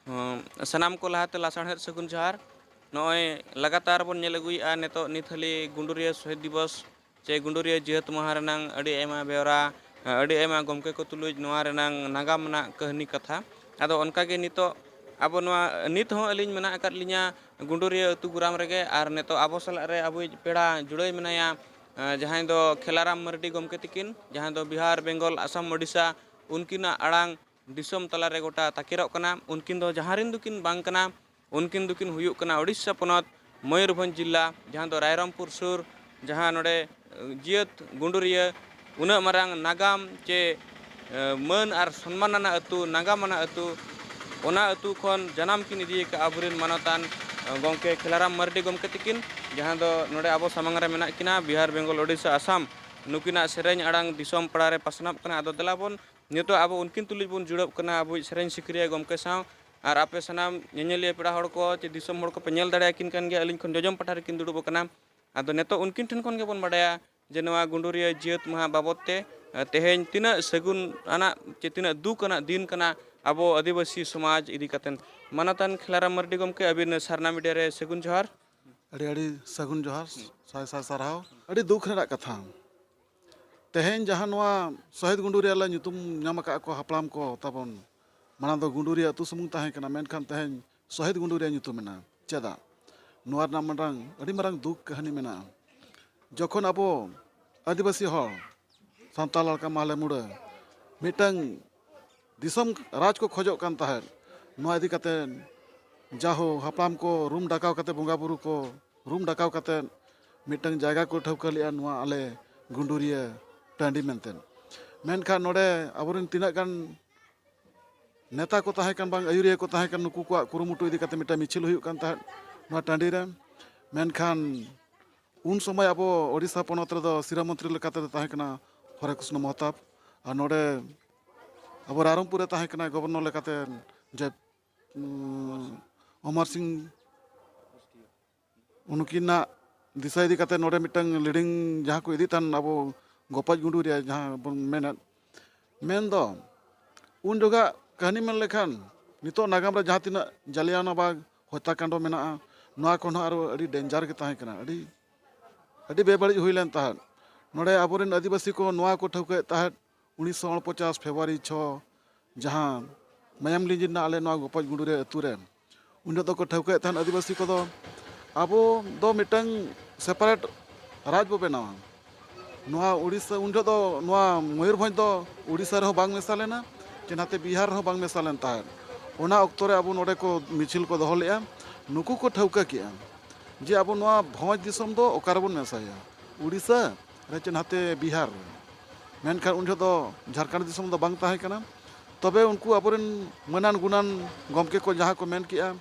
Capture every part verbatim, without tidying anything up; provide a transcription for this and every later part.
ᱦᱚᱸ, ᱥᱟᱱᱟᱢ ᱠᱚ ᱞᱟᱦᱟᱛᱮ ᱞᱟᱥᱟᱲᱦᱮᱫ ᱥᱟᱹᱜᱩᱱ ᱡᱚᱦᱟᱨ᱾ ᱱᱚᱜᱼᱚᱭ ᱞᱟᱜᱟᱛᱟᱨ ᱵᱚᱱ ᱧᱮᱞ ᱟᱹᱜᱩᱭᱮᱫᱼᱟ ᱱᱤᱛᱚᱜ ᱱᱤᱛ ᱦᱟᱹᱞᱤ ᱜᱩᱸᱰᱩᱨᱤᱭᱟᱹ ᱥᱚᱦᱤᱫ ᱫᱤᱵᱚᱥ ᱪᱮ ᱜᱩᱸᱰᱩᱨᱤᱭᱟᱹ ᱡᱟᱹᱛ ᱢᱟᱦᱟ ᱨᱮᱱᱟᱝ ᱟᱹᱰᱤ ᱟᱭᱢᱟ ᱵᱮᱣᱨᱟ, ᱟᱹᱰᱤ ᱟᱭᱢᱟ ᱜᱚᱢᱠᱮ ᱠᱚ ᱛᱩᱞᱩᱡ ᱱᱚᱣᱟ ᱨᱮᱱᱟᱝ ᱱᱟᱜᱟᱢ ᱨᱮᱱᱟᱜ ᱠᱟᱹᱦᱱᱤ ᱠᱟᱛᱷᱟ᱾ ᱟᱫᱚ ᱚᱱᱠᱟᱜᱮ ᱱᱤᱛᱚᱜ ᱟᱵᱚ ᱱᱚᱣᱟ, ᱱᱤᱛ ᱦᱚᱸ ᱟᱹᱞᱤᱧ ᱢᱮᱱᱟᱜ ᱟᱠᱟᱫ ᱞᱤᱧᱟ ᱜᱩᱸᱰᱩᱨᱤᱭᱟᱹ ᱟᱹᱛᱩ ᱜᱩᱨᱟᱢ ᱨᱮᱜᱮ, ᱟᱨ ᱱᱤᱛᱚᱜ ᱟᱵᱚ ᱥᱟᱞᱟᱜ ᱨᱮ ᱟᱵᱚᱭᱤᱡ ᱯᱮᱲᱟ ᱡᱩᱲᱟᱹᱭ ᱢᱮᱱᱟᱭᱟ, ᱡᱟᱦᱟᱸᱭ ᱫᱚ ᱠᱷᱮᱞᱟᱨᱟᱢ ᱢᱟᱨᱰᱤ ᱜᱚᱢᱠᱮ ᱛᱤᱠᱤᱱ, ᱡᱟᱦᱟᱸᱭ ᱫᱚ ᱵᱤᱦᱟᱨ, ᱵᱮᱝᱜᱚᱞ, ᱟᱥᱟᱢ, ᱳᱰᱤᱥᱟ, ᱩᱱᱠᱤᱱᱟᱜ ᱟᱲᱟᱝ ᱫᱤᱥᱚᱢ ᱛᱟᱞᱟᱨᱮ ᱜᱚᱴᱟ ᱛᱟᱠᱮᱨᱚᱜ ᱠᱟᱱᱟ᱾ ᱩᱱᱠᱤᱱ ᱫᱚ ᱡᱟᱦᱟᱸ ᱨᱮᱱ ᱫᱚᱠᱤᱱ ᱵᱟᱝ ᱠᱟᱱᱟ, ᱩᱱᱠᱤᱱ ᱫᱚᱠᱤᱱ ᱦᱩᱭᱩᱜ ᱠᱟᱱᱟ ᱳᱰᱤᱥᱟ ᱯᱚᱱᱚᱛ ᱢᱚᱭᱩᱨᱵᱷᱚᱸᱡᱽ ᱡᱤᱞᱟ, ᱡᱟᱦᱟᱸ ᱫᱚ ᱨᱟᱭᱨᱚᱝᱯᱩᱨ ᱥᱩᱨ, ᱡᱟᱦᱟᱸ ᱱᱚᱰᱮ ᱡᱤᱭᱟᱹᱛ ᱜᱩᱸᱰᱩᱨᱤᱭᱟᱹ ᱩᱱᱟᱹᱜ ᱢᱟᱨᱟᱝ ᱱᱟᱜᱟᱢ ᱪᱮ ᱢᱟᱹᱱ ᱟᱨ ᱥᱚᱱᱢᱟᱱ ᱟᱱᱟᱜ ᱟᱹᱛᱩ, ᱱᱟᱜᱟᱢ ᱟᱱᱟᱜ ᱟᱹᱛᱩ, ᱚᱱᱟ ᱟᱹᱛᱩ ᱠᱷᱚᱱ ᱡᱟᱱᱟᱢ ᱠᱤᱱ ᱤᱫᱤ ᱟᱠᱟᱫ ᱟᱵᱚᱨᱮᱱ ᱢᱟᱱᱚᱛᱟᱱ ᱜᱚᱢᱠᱮ ᱠᱷᱮᱞᱟᱨᱟᱢ ᱢᱟᱨᱰᱤ ᱜᱚᱢᱠᱮ ᱛᱤᱠᱤᱱ, ᱡᱟᱦᱟᱸ ᱫᱚ ᱱᱚᱰᱮ ᱟᱵᱚ ᱥᱟᱢᱟᱝ ᱨᱮ ᱢᱮᱱᱟᱜ ᱠᱤᱱᱟ, ᱵᱤᱦᱟᱨ, ᱵᱮᱝᱜᱚᱞ, ᱳᱰᱤᱥᱟ, ᱟᱥᱟᱢ᱾ ᱱᱩᱠᱤᱱᱟᱜ ᱥᱮᱨᱮᱧ ᱟᱲᱟᱝ ᱫᱤᱥᱚᱢ ᱯᱟᱲᱟ ᱨᱮ ᱯᱟᱥᱱᱟᱜ ᱠᱟᱱᱟ᱾ ᱟᱫᱚ ᱫᱮᱞᱟ ᱵᱚᱱ ᱱᱤᱛᱚᱜ ᱟᱵᱚ ᱩᱱᱠᱤᱱ ᱛᱩᱞᱩᱡ ᱵᱚᱱ ᱡᱩᱲᱟᱹᱜ ᱠᱟᱱᱟ, ᱟᱵᱚᱭᱤᱡ ᱥᱮᱨᱮᱧ ᱥᱤᱠᱟᱹᱨᱤᱭᱟᱹ ᱜᱚᱢᱠᱮ ᱥᱟᱶ᱾ ᱟᱨ ᱟᱯᱮ ᱥᱟᱱᱟᱢ ᱧᱮᱧᱮᱞᱤᱭᱟᱹ ᱯᱮᱲᱟ ᱦᱚᱲ ᱠᱚ ᱪᱮ ᱫᱤᱥᱚᱢ ᱦᱚᱲ ᱠᱚᱯᱮ ᱧᱮᱞ ᱫᱟᱲᱮᱭᱟᱠᱤᱱ ᱠᱟᱱ ᱜᱮᱭᱟ, ᱟᱹᱞᱤᱧ ᱠᱷᱚᱱ ᱡᱚᱡᱚᱢ ᱯᱟᱦᱴᱟ ᱨᱮᱠᱤᱱ ᱫᱩᱲᱩᱵ ᱟᱠᱟᱱᱟ᱾ ᱟᱫᱚ ᱱᱤᱛᱚᱜ ᱩᱱᱠᱤᱱ ᱴᱷᱮᱱ ᱠᱷᱚᱱ ᱜᱮᱵᱚᱱ ᱵᱟᱰᱟᱭᱟ ᱡᱮ ᱱᱚᱣᱟ ᱜᱩᱸᱰᱩᱨᱤᱭᱟᱹ ᱡᱟᱹᱛ ᱢᱟᱦᱟ ᱵᱟᱵᱚᱫ ᱛᱮ, ᱛᱮᱦᱮᱧ ᱛᱤᱱᱟᱹᱜ ᱥᱟᱹᱜᱩᱱ ᱟᱱᱟᱜ ᱪᱮ ᱛᱤᱱᱟᱹᱜ ᱫᱩᱠ ᱟᱱᱟᱜ ᱫᱤᱱ ᱠᱟᱱᱟ ᱟᱵᱚ ᱟᱹᱫᱤᱵᱟᱹᱥᱤ ᱥᱚᱢᱟᱡᱽ ᱤᱫᱤ ᱠᱟᱛᱮᱱ᱾ ᱢᱟᱱᱚᱛᱟᱱ ᱠᱷᱮᱞᱟᱨᱟᱢ ᱢᱟᱨᱰᱤ ᱜᱚᱢᱠᱮ, ᱟᱹᱵᱤᱱ ᱥᱟᱨᱱᱟ ᱢᱤᱰᱤᱭᱟ ᱨᱮ ᱥᱟᱹᱜᱩᱱ ᱡᱚᱦᱟᱨ᱾ ᱟᱹᱰᱤ ᱟᱹᱰᱤ ᱥᱟᱹᱜᱩᱱ ᱡᱚᱦᱟᱨ, ᱥᱟᱭ ᱥᱟᱭ ᱥᱟᱨᱦᱟᱣ᱾ ᱟᱹᱰᱤ ᱫᱩᱠ ᱨᱮᱱᱟᱜ ᱠᱟᱛᱷᱟ, ᱛᱮᱦᱮᱧ ᱡᱟᱦᱟᱸ ᱱᱚᱣᱟ ᱥᱚᱦᱤᱫ ᱜᱩᱸᱰᱩᱨᱤᱭᱟᱹ ᱞᱮ ᱧᱩᱛᱩᱢ ᱧᱟᱢ ᱟᱠᱟᱫ ᱠᱚ ᱦᱟᱯᱲᱟᱢ ᱠᱚ ᱛᱟᱵᱚᱱ, ᱢᱟᱲᱟᱝ ᱫᱚ ᱜᱩᱸᱰᱩᱨᱤᱭᱟᱹ ᱟᱹᱛᱩ ᱥᱩᱢᱩᱝ ᱛᱟᱦᱮᱸ ᱠᱟᱱᱟ, ᱢᱮᱱᱠᱷᱟᱱ ᱛᱮᱦᱮᱧ ᱥᱚᱦᱤᱫ ᱜᱩᱸᱰᱩᱨᱤᱭᱟᱹ ᱧᱩᱛᱩᱢ ᱮᱱᱟ᱾ ᱪᱮᱫᱟᱜ? ᱱᱚᱣᱟ ᱨᱮᱱᱟᱜ ᱢᱤᱫᱴᱟᱝ ᱟᱹᱰᱤ ᱢᱟᱨᱟᱝ ᱫᱩᱠ ᱠᱟᱹᱦᱱᱤ ᱢᱮᱱᱟᱜᱼᱟ᱾ ᱡᱚᱠᱷᱚᱱ ᱟᱵᱚ ᱟᱹᱫᱤᱵᱟᱹᱥᱤ ᱦᱚᱲ, ᱥᱟᱱᱛᱟᱲ ᱞᱮᱠᱟ ᱢᱟᱦᱞᱮ ᱢᱩᱲᱟᱹ ᱢᱤᱫᱴᱟᱝ ᱫᱤᱥᱚᱢ ᱨᱟᱡᱽ ᱠᱚ ᱠᱷᱚᱡᱚᱜ ᱠᱟᱱ ᱛᱟᱦᱮᱸᱫ, ᱱᱚᱣᱟ ᱤᱫᱤ ᱠᱟᱛᱮ ᱡᱟᱦᱳ ᱦᱟᱯᱲᱟᱢ ᱠᱚ ᱨᱩᱢ ᱰᱟᱠᱟᱣ ᱠᱟᱛᱮ, ᱵᱚᱸᱜᱟ ᱵᱩᱨᱩ ᱠᱚ ᱨᱩᱢ ᱰᱟᱠᱟᱣ ᱠᱟᱛᱮ ᱢᱤᱫᱴᱟᱝ ᱡᱟᱭᱜᱟ ᱠᱚ ᱴᱷᱟᱹᱣᱠᱟᱹ ᱞᱮᱫᱼᱟ, ᱱᱚᱣᱟ ᱟᱞᱮ ᱜᱩᱸᱰᱩᱨᱤᱭᱟᱹ ᱴᱟᱺᱰᱤ ᱢᱮᱱᱛᱮ᱾ ᱢᱮᱱᱠᱷᱟᱱ ᱱᱚᱰᱮ ᱟᱵᱚᱨᱮᱱ ᱛᱤᱱᱟᱹᱜ ᱜᱟᱱ ᱱᱮᱛᱟ ᱠᱚ ᱛᱟᱦᱮᱸ ᱠᱟᱱ, ᱵᱟᱝ ᱟᱹᱭᱩᱨᱤᱭᱟᱹ ᱠᱚ ᱛᱟᱦᱮᱸ ᱠᱟᱱ, ᱱᱩᱠᱩ ᱠᱚᱣᱟᱜ ᱠᱩᱨᱩᱢᱩᱴᱩ ᱤᱫᱤ ᱠᱟᱛᱮ ᱢᱤᱫᱴᱟᱝ ᱢᱤᱪᱷᱤᱞ ᱦᱩᱭᱩᱜ ᱠᱟᱱ ᱛᱟᱦᱮᱸᱫ ᱱᱚᱣᱟ ᱴᱟᱺᱰᱤ ᱨᱮ᱾ ᱢᱮᱱᱠᱷᱟᱱ ᱩᱱ ᱥᱚᱢᱚᱭ ᱟᱵᱚ ᱳᱰᱤᱥᱟ ᱯᱚᱱᱚᱛ ᱨᱮᱫᱚ ᱥᱤᱨᱟᱹ ᱢᱚᱱᱛᱨᱤ ᱞᱮᱠᱟᱛᱮ ᱫᱚ ᱛᱟᱦᱮᱸ ᱠᱟᱱᱟ ᱦᱚᱨᱮ ᱠᱨᱤᱥᱱᱚ ᱢᱚᱦᱛᱟᱵ, ᱟᱨ ᱱᱚᱰᱮ ᱟᱵᱚ ᱨᱟᱭᱨᱚᱝᱯᱩᱨ ᱨᱮ ᱛᱟᱦᱮᱸ ᱠᱟᱱᱟ ᱜᱚᱵᱷᱚᱨᱱᱚᱨ ᱞᱮᱠᱟᱛᱮ ᱡᱚᱭ, ᱩᱢ, ᱚᱢᱚᱨ ᱥᱤᱝ᱾ ᱩᱱᱠᱤᱱᱟᱜ ᱫᱤᱥᱟᱹ ᱤᱫᱤ ᱠᱟᱛᱮ ᱱᱚᱰᱮ ᱢᱤᱫᱴᱟᱝ ᱞᱤᱰᱤᱝ ᱡᱟᱦᱟᱸ ᱠᱚ ᱤᱫᱤ ᱛᱟᱦᱮᱱ ᱟᱵᱚ ᱜᱚᱯᱚᱡ ᱜᱩᱸᱰᱩᱨᱤᱭᱟᱹ ᱡᱟᱦᱟᱸ ᱵᱚᱱ ᱢᱮᱱᱮᱫ, ᱢᱮᱱᱫᱚ ᱩᱱ ᱡᱚᱠᱷᱟᱜ ᱠᱟᱹᱦᱱᱤ ᱢᱮᱱ ᱞᱮᱠᱷᱟᱱ ᱱᱤᱛᱚᱜ ᱱᱟᱜᱟᱢ ᱨᱮ ᱡᱟᱦᱟᱸ ᱛᱤᱱᱟᱹᱜ ᱡᱟᱞᱤᱭᱟᱱᱣᱟᱞᱟᱵᱟᱜᱽ ᱦᱚᱛᱭᱟᱠᱟᱱᱰ ᱢᱮᱱᱟᱜᱼᱟ, ᱱᱚᱣᱟ ᱠᱷᱚᱱ ᱦᱚᱸ ᱟᱨᱚ ᱟᱹᱰᱤ ᱰᱮᱧᱡᱟᱨ ᱜᱮ ᱛᱟᱦᱮᱸ ᱠᱟᱱᱟ, ᱟᱹᱰᱤ ᱟᱹᱰᱤ ᱵᱮᱵᱟᱹᱲᱤᱡ ᱦᱩᱭ ᱞᱮᱱ ᱛᱟᱦᱮᱸᱫ᱾ ᱱᱚᱰᱮ ᱟᱵᱚᱨᱮᱱ ᱟᱹᱫᱤᱵᱟᱹᱥᱤ ᱠᱚ ᱱᱚᱣᱟ ᱠᱚ ᱴᱷᱟᱹᱣᱠᱟᱹᱭᱮᱫ ᱛᱟᱦᱮᱸᱫ, ᱩᱱᱤᱥᱥᱚ ᱩᱱᱯᱚᱪᱟᱥ ᱯᱷᱮᱵᱽᱨᱩᱣᱟᱨᱤ ᱪᱷᱚ, ᱡᱟᱦᱟᱸ ᱢᱟᱭᱟᱢ ᱞᱤᱸᱡᱤᱱ ᱮᱱᱟ ᱟᱞᱮ ᱱᱚᱣᱟ ᱜᱚᱯᱚᱡ ᱜᱩᱸᱰᱩᱨᱤᱭᱟᱹ ᱟᱹᱛᱩ ᱨᱮ, ᱩᱱ ᱡᱚᱦᱚᱜ ᱫᱚᱠᱚ ᱴᱷᱟᱹᱣᱠᱟᱹᱭᱮᱫ ᱛᱟᱦᱮᱸᱫ ᱟᱹᱫᱤᱵᱟᱹᱥᱤ ᱠᱚᱫᱚ, ᱟᱵᱚ ᱫᱚ ᱢᱤᱫᱴᱟᱝ ᱥᱮᱯᱟᱨᱮᱴ ᱨᱟᱡᱽ ᱵᱚ ᱵᱮᱱᱟᱣᱟ᱾ ᱱᱚᱣᱟ ᱩᱲᱤᱥᱥᱟ, ᱩᱱ ᱡᱚᱦᱚᱜ ᱫᱚ ᱱᱚᱣᱟ ᱢᱚᱭᱩᱨᱵᱷᱚᱸᱡᱽ ᱫᱚ ᱩᱲᱤᱥᱥᱟ ᱨᱮᱦᱚᱸ ᱵᱟᱝ ᱢᱮᱥᱟ ᱞᱮᱱᱟ, ᱪᱮ ᱱᱟᱛᱮ ᱵᱤᱦᱟᱨ ᱨᱮᱦᱚᱸ ᱵᱟᱝ ᱢᱮᱥᱟ ᱞᱮᱱ ᱛᱟᱦᱮᱸᱫ᱾ ᱚᱱᱟ ᱚᱠᱛᱚ ᱨᱮ ᱟᱵᱚ ᱱᱚᱰᱮ ᱠᱚ ᱢᱤᱪᱷᱤᱞ ᱠᱚ ᱫᱚᱦᱚ ᱞᱮᱫᱼᱟ᱾ ᱱᱩᱠᱩ ᱠᱚ ᱴᱷᱟᱹᱣᱠᱟᱹ ᱠᱮᱜᱼᱟ ᱡᱮ ᱟᱵᱚ ᱱᱚᱣᱟ ᱵᱷᱚᱸᱡᱽ ᱫᱤᱥᱚᱢ ᱫᱚ ᱚᱠᱟ ᱨᱮᱵᱚᱱ ᱢᱮᱥᱟᱭᱟ, ᱩᱲᱤᱥᱥᱟ ᱨᱮ ᱪᱮ ᱱᱟᱛᱮ ᱵᱤᱦᱟᱨ ᱨᱮ᱾ ᱢᱮᱱᱠᱷᱟᱱ ᱩᱱ ᱡᱚᱦᱚᱜ ᱫᱚ ᱡᱷᱟᱲᱠᱷᱚᱸᱰ ᱫᱤᱥᱚᱢ ᱫᱚ ᱵᱟᱝ ᱛᱟᱦᱮᱸ ᱠᱟᱱᱟ᱾ ᱛᱚᱵᱮ ᱩᱱᱠᱩ ᱟᱵᱚᱨᱮᱱ ᱢᱟᱹᱱᱟᱱ ᱜᱩᱱᱟᱱ ᱜᱚᱢᱠᱮ ᱠᱚ ᱡᱟᱦᱟᱸ ᱠᱚ ᱢᱮᱱ ᱠᱮᱜᱼᱟ,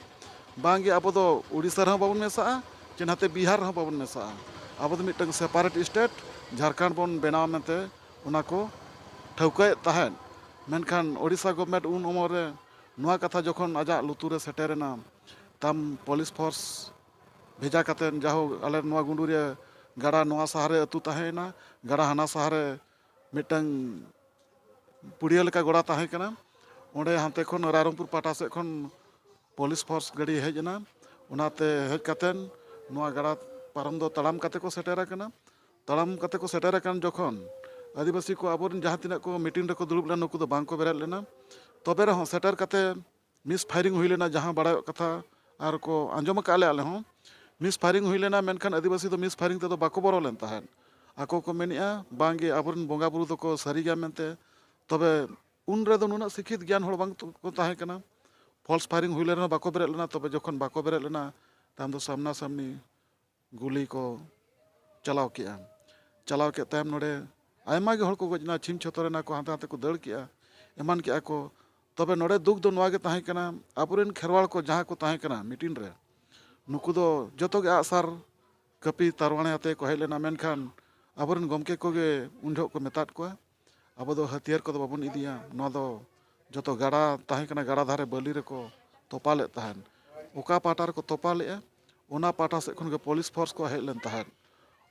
ᱵᱟᱝᱜᱮ ᱟᱵᱚ ᱫᱚ ᱩᱲᱤᱥᱥᱟ ᱨᱮᱦᱚᱸ ᱵᱟᱵᱚᱱ ᱢᱮᱥᱟᱜᱼᱟ, ᱪᱮ ᱱᱟᱛᱮ ᱵᱤᱦᱟᱨ ᱨᱮᱦᱚᱸ ᱵᱟᱵᱚᱱ ᱢᱮᱥᱟᱜᱼᱟ, ᱟᱵᱚ ᱫᱚ ᱢᱤᱫᱴᱟᱝ ᱥᱮᱯᱟᱨᱮᱴ ᱥᱴᱮᱴ ᱡᱷᱟᱲᱠᱷᱚᱸᱰ ᱵᱚᱱ ᱵᱮᱱᱟᱣᱟ ᱢᱮᱱᱛᱮ ᱚᱱᱟ ᱠᱚ ᱴᱷᱟᱹᱣᱠᱟᱹᱭᱮᱫ ᱛᱟᱦᱮᱸᱫ᱾ ᱢᱮᱱᱠᱷᱟᱱ ᱳᱰᱤᱥᱟ ᱜᱚᱵᱷᱢᱮᱱᱴ ᱩᱱ ᱚᱢᱚᱞ ᱨᱮ ᱱᱚᱣᱟ ᱠᱟᱛᱷᱟ ᱡᱚᱠᱷᱚᱱ ᱟᱡᱟᱜ ᱞᱩᱛᱩᱨ ᱨᱮ ᱥᱮᱴᱮᱨᱮᱱᱟ, ᱛᱟᱢ ᱯᱩᱞᱤᱥ ᱯᱷᱳᱨᱥ ᱵᱷᱮᱡᱟ ᱠᱟᱛᱮᱫ ᱡᱟᱦᱳᱠ ᱟᱞᱮ ᱱᱚᱣᱟ ᱜᱩᱸᱰᱩᱨᱤᱭᱟᱹ ᱜᱟᱰᱟ ᱱᱚᱣᱟ ᱥᱟᱦᱟᱨᱮ ᱟᱹᱛᱩ ᱛᱟᱦᱮᱸᱭᱮᱱᱟ, ᱜᱟᱰᱟ ᱦᱟᱱᱟ ᱥᱟᱦᱟᱨᱮ ᱢᱤᱫᱴᱟᱝ ᱯᱩᱲᱤᱭᱟᱹ ᱞᱮᱠᱟ ᱜᱚᱲᱟ ᱛᱟᱦᱮᱸ ᱠᱟᱱᱟ᱾ ᱚᱸᱰᱮ ᱦᱟᱱᱛᱮ ᱠᱷᱚᱱ ᱨᱟᱭᱨᱚᱝᱯᱩᱨ ᱯᱟᱦᱴᱟ ᱥᱮᱫ ᱠᱷᱚᱱ ᱯᱩᱞᱤᱥ ᱯᱷᱳᱨᱥ ᱜᱟᱹᱰᱤ ᱦᱮᱡ ᱮᱱᱟ᱾ ᱚᱱᱟᱛᱮ ᱦᱮᱡ ᱠᱟᱛᱮᱫ ᱱᱚᱣᱟ ᱜᱟᱰᱟ ᱯᱟᱨᱚᱢ ᱫᱚ ᱛᱟᱲᱟᱢ ᱠᱟᱛᱮ ᱠᱚ ᱥᱮᱴᱮᱨ ᱟᱠᱟᱱᱟ᱾ ᱛᱟᱲᱟᱢ ᱠᱟᱛᱮ ᱠᱚ ᱥᱮᱴᱮᱨ ᱟᱠᱟᱱ ᱡᱚᱠᱷᱚᱱ ᱟᱹᱫᱤᱵᱟᱹᱥᱤ ᱠᱚ ᱟᱵᱚᱨᱮᱱ ᱡᱟᱦᱟᱸ ᱛᱤᱱᱟᱹᱜ ᱠᱚ ᱢᱤᱴᱤᱝ ᱨᱮᱠᱚ ᱫᱩᱲᱩᱵ ᱞᱮᱱᱟ, ᱱᱩᱠᱩ ᱫᱚ ᱵᱟᱝ ᱠᱚ ᱵᱮᱨᱮᱫ ᱞᱮᱱᱟ᱾ ᱛᱚᱵᱮ ᱨᱮᱦᱚᱸ ᱥᱮᱴᱮᱨ ᱠᱟᱛᱮ ᱢᱤᱥ ᱯᱷᱟᱭᱨᱤᱝ ᱦᱩᱭ ᱞᱮᱱᱟ, ᱡᱟᱦᱟᱸ ᱵᱟᱲᱟᱭᱚᱜ ᱠᱟᱛᱷᱟ ᱟᱨ ᱠᱚ ᱟᱸᱡᱚᱢ ᱟᱠᱟᱫ ᱞᱮ ᱟᱞᱮ ᱦᱚᱸ, ᱢᱤᱥ ᱯᱷᱟᱭᱨᱤᱝ ᱦᱩᱭ ᱞᱮᱱᱟ, ᱢᱮᱱᱠᱷᱟᱱ ᱟᱹᱫᱤᱵᱟᱹᱥᱤ ᱫᱚ ᱢᱤᱥ ᱯᱷᱟᱭᱨᱤᱝ ᱛᱮᱫᱚ ᱵᱟᱠᱚ ᱵᱚᱨᱚ ᱞᱮᱱ ᱛᱟᱦᱮᱸᱫ᱾ ᱟᱠᱚ ᱠᱚ ᱢᱮᱱᱮᱫᱼᱟ, ᱵᱟᱝᱜᱮ, ᱟᱵᱚᱨᱮᱱ ᱵᱚᱸᱜᱟ ᱵᱩᱨᱩ ᱫᱚᱠᱚ ᱥᱟᱹᱨᱤ ᱜᱮᱭᱟ ᱢᱮᱱᱛᱮ᱾ ᱛᱚᱵᱮ ᱩᱱ ᱨᱮᱫᱚ ᱱᱩᱱᱟᱹᱜ ᱥᱤᱠᱠᱷᱤᱛ ᱜᱮᱭᱟᱱ ᱦᱚᱲ ᱵᱟᱝ ᱠᱚ ᱛᱟᱦᱮᱸ ᱠᱟᱱᱟ᱾ ᱯᱷᱚᱞᱥ ᱯᱷᱟᱭᱨᱤᱝ ᱦᱩᱭ ᱞᱮᱱ ᱨᱮᱦᱚᱸ ᱵᱟᱠᱚ ᱵᱮᱨᱮᱫ ᱞᱮᱱᱟ᱾ ᱛᱚᱵᱮ ᱡᱚᱠᱷᱚᱱ ᱵᱟᱠᱚ ᱵᱮᱨᱮᱫ ᱞᱮᱱᱟ, ᱛᱟᱭᱚᱢ ᱫᱚ ᱥᱟᱢᱱᱟ ᱥᱟᱢᱱᱤ ᱜᱩᱞᱤ ᱠᱚ ᱪᱟᱞᱟᱣ ᱠᱮᱜᱼᱟ᱾ ᱪᱟᱞᱟᱣ ᱠᱮᱫ ᱛᱟᱭᱚᱢ ᱱᱚᱰᱮ ᱟᱭᱢᱟ ᱜᱮ ᱦᱚᱲ ᱠᱚ ᱜᱚᱡ ᱮᱱᱟ, ᱪᱷᱤᱝ ᱪᱷᱚᱛᱚᱨ ᱮᱱᱟ ᱠᱚ, ᱦᱟᱱᱛᱮ ᱱᱟᱛᱮ ᱠᱚ ᱫᱟᱹᱲ ᱠᱮᱜᱼᱟ, ᱮᱢᱟᱱ ᱠᱮᱜᱼᱟ ᱠᱚ᱾ ᱛᱚᱵᱮ ᱱᱚᱰᱮ ᱫᱩᱠ ᱫᱚ ᱱᱚᱣᱟ ᱜᱮ ᱛᱟᱦᱮᱸ ᱠᱟᱱᱟ, ᱟᱵᱚᱨᱮᱱ ᱠᱷᱮᱨᱣᱟᱲ ᱠᱚ ᱡᱟᱦᱟᱸ ᱠᱚ ᱛᱟᱦᱮᱸ ᱠᱟᱱᱟ ᱢᱤᱴᱤᱝ ᱨᱮ, ᱱᱩᱠᱩ ᱫᱚ ᱡᱚᱛᱚ ᱜᱮ ᱟᱜᱼᱥᱟᱨ ᱠᱟᱹᱯᱤ ᱛᱟᱨᱣᱟᱲᱮ ᱟᱛᱮ ᱠᱚ ᱦᱮᱡ ᱞᱮᱱᱟ, ᱢᱮᱱᱠᱷᱟᱱ ᱟᱵᱚᱨᱮᱱ ᱜᱚᱢᱠᱮ ᱠᱚᱜᱮ ᱩᱱ ᱡᱚᱦᱚᱜ ᱠᱚ ᱢᱮᱛᱟᱫ ᱠᱚᱣᱟ, ᱟᱵᱚ ᱫᱚ ᱦᱟᱹᱛᱭᱟᱹᱨ ᱠᱚᱫᱚ ᱵᱟᱵᱚᱱ ᱤᱫᱤᱭᱟ, ᱱᱚᱣᱟ ᱫᱚ ᱡᱚᱛᱚ ᱜᱟᱰᱟ ᱛᱟᱦᱮᱸ ᱠᱟᱱᱟ, ᱜᱟᱰᱟ ᱫᱷᱟᱨᱮ ᱵᱟᱹᱞᱤ ᱨᱮᱠᱚ ᱛᱚᱯᱟ ᱞᱮᱫ ᱛᱟᱦᱮᱸᱫ᱾ ᱚᱠᱟ ᱯᱟᱦᱴᱟ ᱨᱮᱠᱚ ᱛᱚᱯᱟ ᱞᱮᱫᱼᱟ, ᱚᱱᱟ ᱯᱟᱦᱴᱟ ᱥᱮᱫ ᱠᱷᱚᱱ ᱜᱮ ᱯᱩᱞᱤᱥ ᱯᱷᱳᱨᱥ ᱠᱚ ᱦᱮᱡ ᱞᱮᱱ ᱛᱟᱦᱮᱸᱫ᱾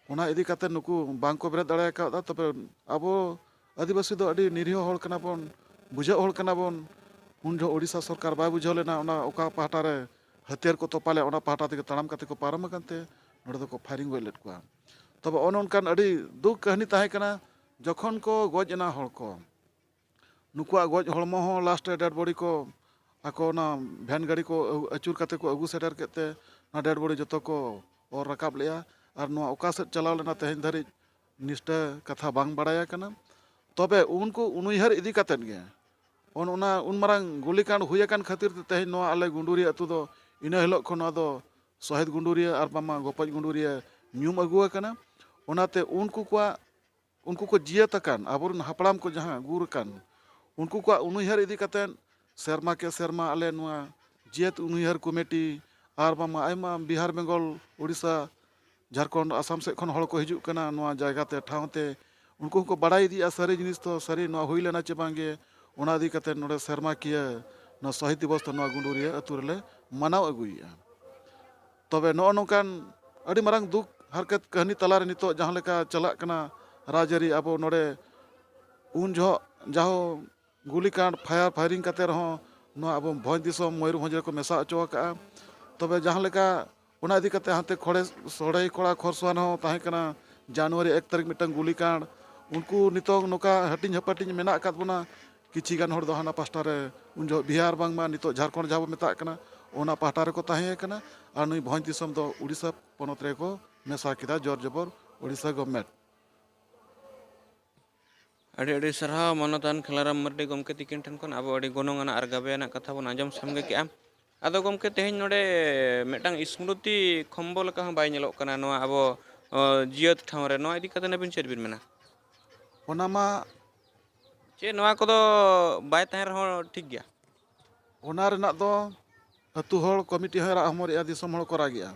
ᱚᱱᱟ ᱤᱫᱤ ᱠᱟᱛᱮ ᱱᱩᱠᱩ ᱵᱟᱝ ᱠᱚ ᱵᱮᱨᱮᱫ ᱫᱟᱲᱮ ᱟᱠᱟᱫᱟ᱾ ᱛᱚᱵᱮ ᱟᱵᱚ ᱟᱹᱫᱤᱵᱟᱹᱥᱤ ᱫᱚ ᱟᱹᱰᱤ ᱱᱤᱨᱤᱦᱚ ᱦᱚᱲ ᱠᱟᱱᱟ ᱵᱚᱱ, ᱵᱩᱡᱷᱟᱹᱜ ᱦᱚᱲ ᱠᱟᱱᱟ ᱵᱚᱱ, ᱩᱱ ᱡᱚᱦᱚᱜ ᱳᱰᱤᱥᱟ ᱥᱚᱨᱠᱟᱨ ᱵᱟᱭ ᱵᱩᱡᱷᱟᱹᱣ ᱞᱮᱱᱟ ᱚᱱᱟ ᱚᱠᱟ ᱯᱟᱦᱴᱟ ᱨᱮ ᱦᱟᱹᱛᱭᱟᱹᱨ ᱠᱚ ᱛᱚᱯᱟ ᱞᱮᱫ, ᱚᱱᱟ ᱯᱟᱦᱴᱟ ᱛᱮᱜᱮ ᱛᱟᱲᱟᱢ ᱠᱟᱛᱮ ᱠᱚ ᱯᱟᱨᱚᱢ ᱟᱠᱟᱱ ᱛᱮ ᱱᱚᱰᱮ ᱫᱚᱠᱚ ᱯᱷᱟᱭᱨᱤᱝ ᱜᱚᱡ ᱞᱮᱫ ᱠᱚᱣᱟ᱾ ᱛᱚᱵᱮ ᱚᱱᱮ ᱚᱱᱠᱟᱱ ᱟᱹᱰᱤ ᱫᱩᱠ ᱠᱟᱹᱦᱱᱤ ᱛᱟᱦᱮᱸ ᱠᱟᱱᱟ᱾ ᱡᱚᱠᱷᱚᱱ ᱠᱚ ᱜᱚᱡ ᱮᱱᱟ ᱦᱚᱲ ᱠᱚ, ᱱᱩᱠᱩᱣᱟᱜ ᱜᱚᱡ ᱦᱚᱲᱢᱚ ᱦᱚᱸ ᱞᱟᱥᱴ ᱨᱮ ᱰᱮᱰ ᱵᱚᱰᱤ ᱠᱚ ᱟᱠᱚ ᱚᱱᱟ ᱵᱷᱮᱱ ᱜᱟᱹᱰᱤ ᱠᱚ ᱟᱹᱪᱩᱨ ᱠᱟᱛᱮ ᱠᱚ ᱟᱹᱜᱩ ᱥᱮᱴᱮᱨ ᱠᱮᱫ ᱛᱮ ᱚᱱᱟ ᱰᱮᱰ ᱵᱚᱰᱤ ᱡᱚᱛᱚ ᱠᱚ ᱚᱨ ᱨᱟᱠᱟᱵ ᱞᱮᱜᱼᱟ᱾ ᱟᱨ ᱱᱚᱣᱟ ᱚᱠᱟ ᱥᱮᱫ ᱪᱟᱞᱟᱣ ᱞᱮᱱᱟ ᱛᱮᱦᱮᱧ ᱫᱷᱟᱹᱨᱤᱡ ᱱᱤᱥᱴᱟᱹ ᱠᱟᱛᱷᱟ ᱵᱟᱝ ᱵᱟᱲᱟᱭ ᱟᱠᱟᱱᱟ᱾ ᱛᱚᱵᱮ ᱩᱱᱠᱩ ᱩᱱᱩᱭᱦᱟᱹᱨ ᱤᱫᱤ ᱠᱟᱛᱮᱫ ᱜᱮ ᱚᱱ-, ᱚᱱᱟ ᱩᱱ ᱢᱟᱨᱟᱝ ᱜᱩᱞᱤᱠᱟᱸᱰ ᱦᱩᱭ ᱟᱠᱟᱱ ᱠᱷᱟᱹᱛᱤᱨ ᱛᱮ ᱛᱮᱦᱮᱧ ᱱᱚᱣᱟ ᱟᱞᱮ ᱜᱩᱸᱰᱩᱨᱤᱭᱟᱹ ᱟᱹᱛᱩ ᱫᱚ ᱤᱱᱟᱹ ᱦᱤᱞᱳᱜ ᱠᱷᱚᱱ ᱱᱚᱣᱟ ᱫᱚ ᱥᱚᱦᱤᱫ ᱜᱩᱸᱰᱩᱨᱤᱭᱟᱹ ᱟᱨ ᱵᱟᱝᱢᱟ ᱜᱚᱯᱚᱡ ᱜᱩᱸᱰᱩᱨᱤᱭᱟᱹ ᱧᱩᱢ ᱟᱹᱜᱩ ᱟᱠᱟᱱᱟ᱾ ᱚᱱᱟᱛᱮ ᱩᱱᱠᱩ ᱠᱚᱣᱟᱜ, ᱩᱱᱠᱩ ᱠᱚ ᱡᱤᱭᱟᱹᱛ ᱟᱠᱟᱱ ᱟᱵᱚᱨᱮᱱ ᱦᱟᱯᱲᱟᱢ ᱠᱚ ᱡᱟᱦᱟᱸ ᱜᱩᱨ ᱟᱠᱟᱱ, ᱩᱱᱠᱩ ᱠᱚᱣᱟᱜ ᱩᱱᱩᱭᱦᱟᱹᱨ ᱤᱫᱤ ᱠᱟᱛᱮᱫ ᱥᱮᱨᱢᱟ ᱠᱮ ᱥᱮᱨᱢᱟ ᱟᱞᱮ ᱱᱚᱣᱟ ᱡᱤᱭᱟᱹᱛ ᱩᱱᱩᱭᱦᱟᱹᱨ ᱠᱚᱢᱤᱴᱤ ᱟᱨ ᱵᱟᱝᱢᱟ ᱟᱭᱢᱟ ᱵᱤᱦᱟᱨ, ᱵᱮᱝᱜᱚᱞ, ᱳᱰᱤᱥᱟ, ᱡᱷᱟᱲᱠᱷᱚᱸᱰ, ᱟᱥᱟᱢ ᱥᱮᱫ ᱠᱷᱚᱱ ᱦᱚᱲ ᱠᱚ ᱦᱤᱡᱩᱜ ᱠᱟᱱᱟ ᱱᱚᱣᱟ ᱡᱟᱭᱜᱟ ᱛᱮ, ᱴᱷᱟᱶ ᱛᱮ᱾ ᱩᱱᱠᱩ ᱦᱚᱸᱠᱚ ᱵᱟᱲᱟᱭ ᱤᱫᱤᱭᱮᱫᱼᱟ ᱥᱟᱹᱨᱤ ᱡᱤᱱᱤᱥ ᱫᱚ ᱥᱟᱹᱨᱤ ᱱᱚᱣᱟ ᱦᱩᱭ ᱞᱮᱱᱟ ᱪᱮ ᱵᱟᱝᱜᱮ᱾ ᱚᱱᱟ ᱤᱫᱤ ᱠᱟᱛᱮ ᱱᱚᱰᱮ ᱥᱮᱨᱢᱟᱠᱤᱭᱟᱹ ᱱᱚᱣᱟ ᱥᱚᱦᱤᱫ ᱫᱤᱵᱚᱥ ᱫᱚ ᱱᱚᱣᱟ ᱜᱩᱸᱰᱩᱨᱤᱭᱟᱹ ᱟᱹᱛᱩ ᱨᱮᱞᱮ ᱢᱟᱱᱟᱣ ᱟᱹᱜᱩᱭᱮᱫᱼᱟ᱾ ᱛᱚᱵᱮ ᱱᱚᱜᱼᱚ ᱱᱚᱝᱠᱟᱱ ᱟᱹᱰᱤ ᱢᱟᱨᱟᱝ ᱫᱩᱠ ᱦᱟᱨᱠᱮᱛ ᱠᱟᱹᱦᱱᱤ ᱛᱟᱞᱟᱨᱮ ᱱᱤᱛᱚᱜ ᱡᱟᱦᱟᱸ ᱞᱮᱠᱟ ᱪᱟᱞᱟᱜ ᱠᱟᱱᱟ ᱨᱟᱡᱽᱟᱹᱨᱤ, ᱟᱵᱚ ᱱᱚᱰᱮ ᱩᱱ ᱡᱚᱦᱚᱜ ᱡᱟᱦᱳ ᱜᱩᱞᱤ ᱠᱟᱸᱰ, ᱯᱷᱟᱭᱟᱨ ᱯᱷᱟᱭᱨᱤᱝ ᱠᱟᱛᱮ ᱨᱮᱦᱚᱸ ᱱᱚᱣᱟ ᱟᱵᱚ ᱵᱷᱚᱸᱡᱽ ᱫᱤᱥᱚᱢ ᱢᱚᱭᱩᱨᱵᱷᱚᱸᱡᱽ ᱨᱮᱠᱚ ᱢᱮᱥᱟ ᱦᱚᱪᱚ ᱟᱠᱟᱫᱼᱟ᱾ ᱛᱚᱵᱮ ᱡᱟᱦᱟᱸ ᱞᱮᱠᱟ ᱚᱱᱟ ᱤᱫᱤ ᱠᱟᱛᱮ ᱦᱟᱱᱛᱮ ᱠᱷᱚᱲᱮ, ᱥᱚᱲᱮ ᱠᱚᱲᱟ ᱠᱷᱚᱨᱥᱚᱣᱟᱱ ᱦᱚᱸ ᱛᱟᱦᱮᱸ ᱠᱟᱱᱟ ᱡᱟᱱᱩᱣᱟᱨᱤ ᱮᱠ ᱛᱟᱹᱨᱤᱠᱷ ᱢᱤᱫᱴᱟᱝ ᱜᱩᱞᱤ ᱠᱟᱸᱰ᱾ ᱩᱱᱠᱩ ᱱᱤᱛᱚᱝ ᱱᱚᱝᱠᱟ ᱦᱟᱹᱴᱤᱧ ᱦᱟᱹᱯᱟᱹᱴᱤᱧ ᱢᱮᱱᱟᱜ ᱟᱠᱟᱫ ᱵᱚᱱᱟ᱾ ᱠᱤᱪᱷᱤ ᱜᱟᱱ ᱦᱚᱲ ᱫᱚ ᱦᱟᱱᱟ ᱯᱟᱥᱴᱟ ᱨᱮ ᱩᱱ ᱡᱚᱦᱚᱜ ᱵᱤᱦᱟᱨ ᱵᱟᱝᱢᱟ ᱱᱤᱛᱚᱜ ᱡᱷᱟᱲᱠᱷᱚᱸᱰ ᱡᱟᱦᱟᱸ ᱵᱚ ᱢᱮᱛᱟᱜ ᱠᱟᱱᱟ ᱚᱱᱟ ᱯᱟᱦᱴᱟ ᱨᱮᱠᱚ ᱛᱟᱦᱮᱸ ᱠᱟᱱᱟ᱾ ᱟᱨ ᱱᱩᱭ ᱵᱷᱚᱸᱡᱽ ᱫᱤᱥᱚᱢ ᱫᱚ ᱩᱲᱤᱥᱥᱟ ᱯᱚᱱᱚᱛ ᱨᱮᱠᱚ ᱢᱮᱥᱟ ᱠᱮᱫᱟ ᱡᱳᱨ ᱡᱚᱵᱚᱨ ᱩᱲᱤᱥᱥᱟ ᱜᱚᱵᱷᱢᱮᱱᱴ᱾ ᱟᱹᱰᱤ ᱟᱹᱰᱤ ᱥᱟᱨᱦᱟᱣ ᱢᱟᱱᱚᱛᱟᱱ ᱠᱷᱮᱞᱟᱨᱟᱢ ᱢᱟᱨᱰᱤ ᱜᱚᱢᱠᱮ ᱛᱤᱠᱤᱱ ᱴᱷᱮᱱ ᱠᱷᱚᱱ ᱟᱵᱚ ᱟᱹᱰᱤ ᱜᱚᱱᱚᱝ ᱟᱱᱟᱜ ᱟᱨ ᱜᱟᱵᱮ ᱟᱱᱟᱜ ᱠᱟᱛᱷᱟ ᱵᱚᱱ ᱟᱸᱡᱚᱢ ᱥᱟᱢᱜᱮ ᱠᱮᱜᱼᱟ᱾ ᱟᱫᱚ ᱜᱚᱢᱠᱮ, ᱛᱮᱦᱮᱧ ᱱᱚᱰᱮ ᱢᱤᱫᱴᱟᱝ ᱥᱢᱨᱩᱛᱤ ᱠᱷᱚᱢᱵᱚ ᱞᱮᱠᱟ ᱦᱚᱸ ᱵᱟᱭ ᱧᱮᱞᱚᱜ ᱠᱟᱱᱟ ᱱᱚᱣᱟ ᱟᱵᱚ, ᱚ, ᱡᱤᱭᱟᱹᱛ ᱴᱷᱟᱶ ᱨᱮ᱾ ᱱᱚᱣᱟ ᱤᱫᱤ ᱠᱟᱛᱮ ᱟᱹᱵᱤᱱ ᱪᱮᱫ ᱵᱤᱱ ᱢᱮᱱᱟ? ᱚᱱᱟ ᱢᱟ ᱪᱮᱫ ᱱᱚᱣᱟ ᱠᱚᱫᱚ ᱵᱟᱭ ᱛᱟᱦᱮᱸ ᱨᱮᱦᱚᱸ ᱴᱷᱤᱠ ᱜᱮᱭᱟ? ᱚᱱᱟ ᱨᱮᱱᱟᱜ ᱫᱚ ᱟᱹᱛᱩ ᱦᱚᱲ ᱠᱚᱢᱤᱴᱤ ᱦᱚᱸᱭ ᱨᱟᱜ ᱦᱚᱢᱚᱨᱮᱜᱼᱟ, ᱫᱤᱥᱚᱢ ᱦᱚᱲ ᱠᱚ ᱨᱟᱜᱮᱜᱼᱟ᱾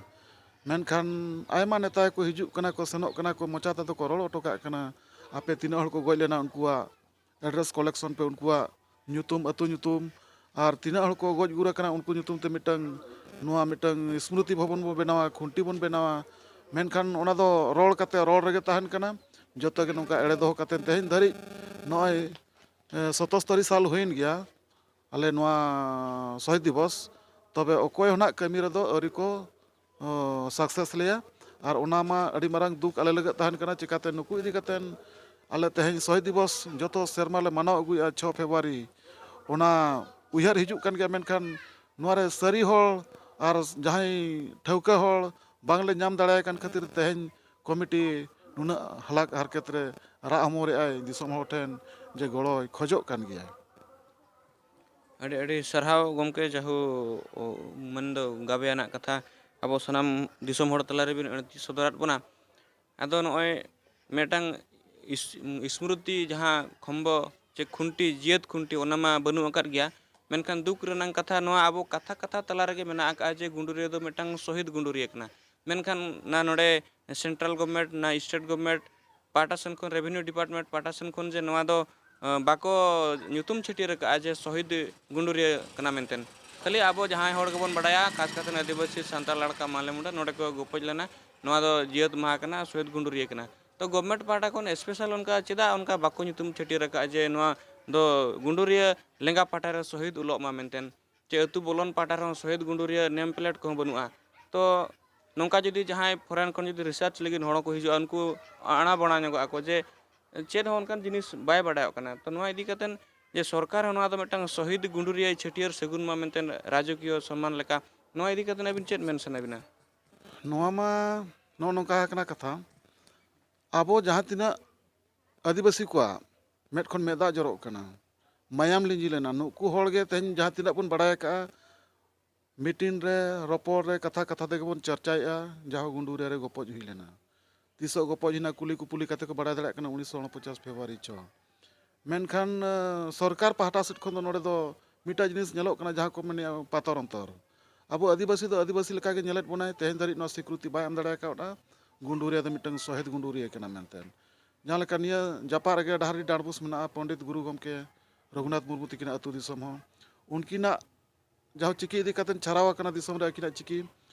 ᱢᱮᱱᱠᱷᱟᱱ ᱟᱭᱢᱟ ᱱᱮᱛᱟ ᱠᱚ ᱦᱤᱡᱩᱜ ᱠᱟᱱᱟ ᱠᱚ, ᱥᱮᱱᱚᱜ ᱠᱟᱱᱟ ᱠᱚ, ᱢᱚᱪᱟ ᱛᱮᱫᱚ ᱠᱚ ᱨᱚᱲ ᱦᱚᱴᱚ ᱠᱟᱜ ᱠᱟᱱᱟ, ᱟᱯᱮ ᱛᱤᱱᱟᱹᱜ ᱦᱚᱲ ᱠᱚ ᱜᱚᱡ ᱞᱮᱱᱟ ᱩᱱᱠᱩᱣᱟᱜ ᱮᱰᱨᱮᱥ ᱠᱚᱞᱮᱠᱥᱚᱱ ᱯᱮ, ᱩᱱᱠᱩᱣᱟᱜ ᱧᱩᱛᱩᱢ, ᱟᱹᱛᱩ ᱧᱩᱛᱩᱢ, ᱟᱨ ᱛᱤᱱᱟᱹᱜ ᱦᱚᱲ ᱠᱚ ᱜᱚᱡ ᱜᱩᱨ ᱟᱠᱟᱱᱟ ᱩᱱᱠᱩ ᱧᱩᱛᱩᱢ ᱛᱮ ᱢᱤᱫᱴᱟᱝ, ᱱᱚᱣᱟ ᱢᱤᱫᱴᱟᱝ ᱥᱢᱨᱩᱛᱤ ᱵᱷᱚᱵᱚᱱ ᱵᱚ ᱵᱮᱱᱟᱣᱟ, ᱠᱷᱩᱱᱴᱤ ᱵᱚᱱ ᱵᱮᱱᱟᱣᱟ᱾ ᱢᱮᱱᱠᱷᱟᱱ ᱚᱱᱟ ᱫᱚ ᱨᱚᱲ ᱠᱟᱛᱮ ᱨᱚᱲ ᱨᱮᱜᱮ ᱛᱟᱦᱮᱱ ᱠᱟᱱᱟ᱾ ᱡᱚᱛᱚ ᱜᱮ ᱱᱚᱝᱠᱟ ᱮᱲᱮ ᱫᱚᱦᱚ ᱠᱟᱛᱮ ᱛᱮᱦᱮᱧ ᱫᱷᱟᱹᱨᱤᱡ ᱱᱚᱜᱼᱚᱭ, ᱮ, ᱥᱚᱛᱚᱥᱛᱚᱨᱤ ᱥᱟᱞ ᱦᱩᱭᱮᱱ ᱜᱮᱭᱟ᱾ ᱟᱞᱮ ᱱᱚᱣᱟ ᱥᱚᱦᱤᱫ ᱫᱤᱵᱚᱥ, ᱛᱚᱵᱮ ᱚᱠᱚᱭ ᱦᱚᱸ ᱱᱟᱜ ᱠᱟᱹᱢᱤ ᱨᱮᱫᱚ ᱟᱹᱣᱨᱤ ᱠᱚ, ᱚ, success ᱞᱮᱭᱟ᱾ ᱟᱨ ᱚᱱᱟ ᱢᱟ ᱟᱹᱰᱤ ᱢᱟᱨᱟᱝ ᱫᱩᱠ ᱟᱞᱮ ᱞᱟᱹᱜᱤᱫ ᱛᱟᱦᱮᱱ ᱠᱟᱱᱟ᱾ ᱪᱤᱠᱟᱛᱮ ᱱᱩᱠᱩ ᱤᱫᱤ ᱠᱟᱛᱮᱱ ᱟᱞᱮ ᱛᱮᱦᱮᱧ ᱥᱚᱦᱤᱫ ᱫᱤᱵᱚᱥ ᱡᱚᱛᱚ ᱥᱮᱨᱢᱟ ᱞᱮ ᱢᱟᱱᱟᱣ ᱟᱹᱜᱩᱭᱮᱫᱼᱟ ᱪᱷᱚ ᱯᱷᱮᱵᱽᱨᱩᱣᱟᱨᱤ, ᱚᱱᱟ ᱩᱭᱦᱟᱹᱨ ᱦᱤᱡᱩᱜ ᱠᱟᱱ ᱜᱮᱭᱟ, ᱢᱮᱱᱠᱷᱟᱱ ᱱᱚᱣᱟ ᱨᱮ ᱥᱟᱹᱨᱤ ᱦᱚᱲ ᱟᱨ ᱡᱟᱦᱟᱸᱭ ᱴᱷᱟᱹᱣᱠᱟᱹ ᱦᱚᱲ ᱵᱟᱝᱞᱮ ᱧᱟᱢ ᱫᱟᱲᱮᱭᱟᱭ ᱠᱟᱱ ᱠᱷᱟᱹᱛᱤᱨ ᱛᱮᱦᱮᱧ ᱠᱚᱢᱤᱴᱤ ᱱᱩᱱᱟᱹᱜ ᱦᱟᱞᱟᱠ ᱦᱟᱨᱠᱮᱛ ᱨᱮ ᱨᱟᱜ ᱦᱚᱢᱚᱨᱮᱫᱼᱟᱭ, ᱫᱤᱥᱚᱢ ᱦᱚᱲ ᱴᱷᱮᱱ ᱡᱮ ᱜᱚᱲᱚᱭ ᱠᱷᱚᱡᱚᱜ ᱠᱟᱱ ᱜᱮᱭᱟ᱾ ᱟᱹᱰᱤ ᱟᱹᱰᱤ ᱥᱟᱨᱦᱟᱣ ᱜᱚᱢᱠᱮ, ᱡᱟᱦᱳ ᱢᱮᱱᱫᱚ ᱜᱟᱵᱮᱭᱟᱱᱟᱜ ᱠᱟᱛᱷᱟ ᱟᱵᱚ ᱥᱟᱱᱟᱢ ᱫᱤᱥᱚᱢ ᱦᱚᱲ ᱛᱟᱞᱟ ᱨᱮᱵᱤᱱ ᱟᱹᱲᱛᱤ ᱥᱚᱫᱚᱨᱟᱫ ᱵᱚᱱᱟ᱾ ᱟᱫᱚ ᱱᱚᱜᱼᱚᱭ ᱢᱤᱫᱴᱟᱝ ᱤᱥ-, ᱥᱢᱨᱩᱛᱤ, ᱡᱟᱦᱟᱸ ᱠᱷᱚᱢᱵᱚ ᱪᱮ ᱠᱷᱩᱱᱴᱤ, ᱡᱤᱭᱟᱹᱛ ᱠᱷᱩᱱᱴᱤ, ᱚᱱᱟ ᱢᱟ ᱵᱟᱹᱱᱩᱜ ᱟᱠᱟᱫ ᱜᱮᱭᱟ᱾ ᱢᱮᱱᱠᱷᱟᱱ ᱫᱩᱠ ᱨᱮᱱᱟᱜ ᱠᱟᱛᱷᱟ, ᱱᱚᱣᱟ ᱟᱵᱚ ᱠᱟᱛᱷᱟ ᱠᱟᱛᱷᱟ ᱛᱟᱞᱟ ᱨᱮᱜᱮ ᱢᱮᱱᱟᱜ ᱟᱠᱟᱫᱼᱟ ᱡᱮ ᱜᱩᱸᱰᱩᱨᱤᱭᱟᱹ ᱫᱚ ᱢᱤᱫᱴᱟᱝ ᱥᱚᱦᱤᱫ ᱜᱩᱸᱰᱩᱨᱤᱭᱟᱹ ᱠᱟᱱᱟ᱾ ᱢᱮᱱᱠᱷᱟᱱ ᱱᱟ ᱱᱚᱰᱮ central government, ᱱᱟ state government ᱯᱟᱦᱴᱟ ᱥᱮᱱ ᱠᱷᱚᱱ, revenue department ᱯᱟᱦᱴᱟ ᱥᱮᱱ ᱠᱷᱚᱱ ᱡᱮ ᱱᱚᱣᱟ ᱫᱚ, ᱟᱸ, ᱵᱟᱠᱚ ᱧᱩᱛᱩᱢ ᱪᱷᱟᱹᱴᱭᱟᱹᱨ ᱟᱠᱟᱫᱼᱟ ᱡᱮ ᱥᱚᱦᱤᱫ ᱜᱩᱸᱰᱩᱨᱤᱭᱟᱹ ᱠᱟᱱᱟ ᱢᱮᱱᱛᱮ᱾ ᱠᱷᱟᱹᱞᱤ ᱟᱵᱚ ᱡᱟᱦᱟᱸᱭ ᱦᱚᱲ ᱜᱮᱵᱚᱱ ᱵᱟᱲᱟᱭᱟ, ᱠᱷᱟᱥ ᱠᱟᱛᱮ ᱟᱹᱫᱤᱵᱟᱹᱥᱤ ᱥᱟᱱᱛᱟᱲ ᱞᱟᱲᱠᱟ ᱢᱟᱦᱞᱮ ᱢᱩᱸᱰᱟ ᱱᱚᱰᱮ ᱠᱚ ᱜᱚᱯᱚᱡ ᱞᱮᱱᱟ, ᱱᱚᱣᱟ ᱫᱚ ᱡᱤᱭᱟᱹᱛ ᱢᱟᱦᱟ ᱠᱟᱱᱟ, ᱥᱚᱦᱤᱫ ᱜᱩᱸᱰᱩᱨᱤᱭᱟᱹ ᱠᱟᱱᱟ᱾ ᱛᱚ government ᱯᱟᱦᱴᱟ ᱠᱷᱚᱱ special ᱚᱱᱠᱟ ᱪᱮᱫᱟᱜ ᱚᱱᱠᱟ ᱵᱟᱠᱚ ᱧᱩᱛᱩᱢ ᱪᱷᱟᱹᱴᱭᱟᱹᱨ ᱟᱠᱟᱫᱼᱟ ᱡᱮ ᱱᱚᱣᱟ ᱫᱚ ᱜᱩᱸᱰᱩᱨᱤᱭᱟᱹ ᱞᱮᱸᱜᱟ ᱯᱟᱦᱴᱟ ᱨᱮ ᱥᱚᱦᱤᱫ ᱩᱞᱚᱜ ᱢᱟ ᱢᱮᱱᱛᱮ? ᱪᱮ ᱟᱹᱛᱩ ᱵᱚᱞᱚᱱ ᱯᱟᱦᱴᱟ ᱨᱮᱦᱚᱸ ᱥᱚᱦᱤᱫ ᱜᱩᱸᱰᱩᱨᱤᱭᱟᱹ name plate ᱠᱚᱦᱚᱸ ᱵᱟᱹᱱᱩᱜᱼᱟ᱾ ᱛᱚ ᱱᱚᱝᱠᱟ ᱡᱩᱫᱤ ᱡᱟᱦᱟᱸᱭ foreign ᱠᱷᱚᱱ ᱡᱩᱫᱤ research ᱞᱟᱹᱜᱤᱫ ᱦᱚᱲ ᱠᱚ ᱦᱤᱡᱩᱜᱼᱟ, ᱩᱱᱠᱩ ᱟᱬᱟ ᱵᱟᱲᱟ ᱧᱚᱜᱚᱜ ᱟᱠᱚ ᱡᱮ ᱪᱮᱫ ᱦᱚᱸ ᱚᱱᱠᱟᱱ ᱡᱤᱱᱤᱥ ᱵᱟᱭ ᱵᱟᱰᱟᱭᱚᱜ ᱠᱟᱱᱟ᱾ ᱛᱚ ᱱᱚᱣᱟ ᱤᱫᱤ ᱠᱟᱛᱮ ᱡᱮ ᱥᱚᱨᱠᱟᱨ ᱦᱚᱸ ᱱᱚᱣᱟ ᱫᱚ ᱢᱤᱫᱴᱟᱝ ᱥᱚᱦᱤᱫ ᱜᱩᱸᱰᱩᱨᱤᱭᱟᱹ ᱪᱷᱟᱹᱴᱭᱟᱹᱨ ᱥᱟᱹᱜᱩᱱ ᱢᱟ ᱢᱮᱱᱛᱮ ᱨᱟᱡᱚᱠᱤᱭᱚ ᱥᱚᱱᱢᱟᱱ ᱞᱮᱠᱟ, ᱱᱚᱣᱟ ᱤᱫᱤ ᱠᱟᱛᱮ ᱟᱹᱵᱤᱱ ᱪᱮᱫ ᱢᱮᱱ ᱥᱟᱱᱟ ᱵᱤᱱᱟ? ᱱᱚᱣᱟ ᱢᱟ ᱱᱚᱜᱼᱚ ᱱᱚᱝᱠᱟ ᱟᱠᱟᱱᱟ ᱠᱟᱛᱷᱟ, ᱟᱵᱚ ᱡᱟᱦᱟᱸ ᱛᱤᱱᱟᱹᱜ ᱟᱹᱫᱤᱵᱟᱹᱥᱤ ᱠᱚᱣᱟᱜ ᱢᱮᱫ ᱠᱷᱚᱱ ᱢᱮᱫ ᱫᱟᱜ ᱡᱚᱨᱚᱜ ᱠᱟᱱᱟ, ᱢᱟᱭᱟᱢ ᱞᱤᱸᱡᱤ ᱞᱮᱱᱟ, ᱱᱩᱠᱩ ᱦᱚᱲ ᱜᱮ ᱛᱮᱦᱮᱧ ᱡᱟᱦᱟᱸ ᱛᱤᱱᱟᱹᱜ ᱵᱚᱱ ᱵᱟᱲᱟᱭ ᱟᱠᱟᱫᱼᱟ, meeting ᱨᱮ, ᱨᱚᱯᱚᱲ ᱨᱮ, ᱠᱟᱛᱷᱟ ᱠᱟᱛᱷᱟ ᱛᱮᱜᱮ ᱵᱚᱱ ᱪᱟᱨᱪᱟᱭᱮᱫᱼᱟ, ᱡᱟᱦᱳ ᱜᱩᱸᱰᱩᱨᱤᱭᱟᱹ ᱨᱮ ᱜᱚᱯᱚᱡ ᱦᱩᱭ ᱞᱮᱱᱟ᱾ ᱛᱤᱥᱚᱜ ᱜᱚᱯᱚᱡ ᱦᱩᱭᱱᱟ, ᱠᱩᱞᱤ ᱠᱩᱯᱩᱞᱤ ᱠᱟᱛᱮ ᱠᱚ ᱵᱟᱲᱟᱭ ᱫᱟᱲᱮᱭᱟᱜ ᱠᱟᱱᱟ, ᱩᱱᱤᱥᱥᱚ ᱩᱱᱚᱯᱚᱪᱟᱥ ᱯᱷᱮᱵᱽᱨᱩᱣᱟᱨᱤ ᱪᱷᱚ᱾ ᱢᱮᱱᱠᱷᱟᱱ, ᱮ, ᱥᱚᱨᱠᱟᱨ ᱯᱟᱦᱴᱟ ᱥᱮᱫ ᱠᱷᱚᱱ ᱫᱚ ᱱᱚᱰᱮ ᱫᱚ ᱢᱤᱫᱴᱟᱝ ᱡᱤᱱᱤᱥ ᱧᱮᱞᱚᱜ ᱠᱟᱱᱟ, ᱡᱟᱦᱟᱸ ᱠᱚ ᱢᱮᱱᱮᱫᱼᱟ ᱯᱟᱛᱚᱨ ᱚᱱᱛᱚᱨ᱾ ᱟᱵᱚ ᱟᱹᱫᱤᱵᱟᱹᱥᱤ ᱫᱚ ᱟᱹᱫᱤᱵᱟᱹᱥᱤ ᱞᱮᱠᱟᱜᱮ ᱧᱮᱞᱮᱫ ᱵᱚᱱᱟᱭ, ᱛᱮᱦᱮᱧ ᱫᱷᱟᱹᱨᱤᱡ ᱱᱚᱣᱟ ᱥᱤᱠᱨᱩᱛᱤ ᱵᱟᱭ ᱮᱢ ᱫᱟᱲᱮ ᱟᱠᱟᱣᱫᱼᱟ, ᱜᱩᱸᱰᱩᱨᱤᱭᱟᱹ ᱫᱚ ᱢᱤᱫᱴᱟᱝ ᱥᱚᱦᱤᱫ ᱜᱩᱸᱰᱩᱨᱤᱭᱟᱹ ᱠᱟᱱᱟ ᱢᱮᱱᱛᱮ᱾ ᱡᱟᱦᱟᱸ ᱞᱮᱠᱟ ᱱᱤᱭᱟᱹ ᱡᱟᱯᱟᱜ ᱨᱮᱜᱮ ᱰᱟᱦᱟᱨᱰᱤ ᱰᱟᱸᱰᱵᱩᱥ ᱢᱮᱱᱟᱜᱼᱟ, ᱯᱚᱱᱰᱤᱛ ᱜᱩᱨᱩ ᱜᱚᱢᱠᱮ ᱨᱚᱜᱷᱩᱱᱟᱛᱷ ᱢᱩᱨᱢᱩ ᱛᱤᱠᱤᱱᱟᱜ ᱟᱹᱛᱩ ᱫᱤᱥᱚᱢ ᱦᱚᱸ, ᱩᱱᱠᱤᱱᱟᱜ ᱡᱟᱦᱟᱸ ᱪᱤᱠᱤ ᱤᱫᱤ ᱠᱟᱛᱮ ᱪᱷᱟᱨᱟᱣ ᱟᱠᱟᱱᱟ ᱫᱤᱥᱚᱢ ᱨᱮ ᱟᱹᱠᱤᱱᱟᱜ ᱪᱤᱠᱤ,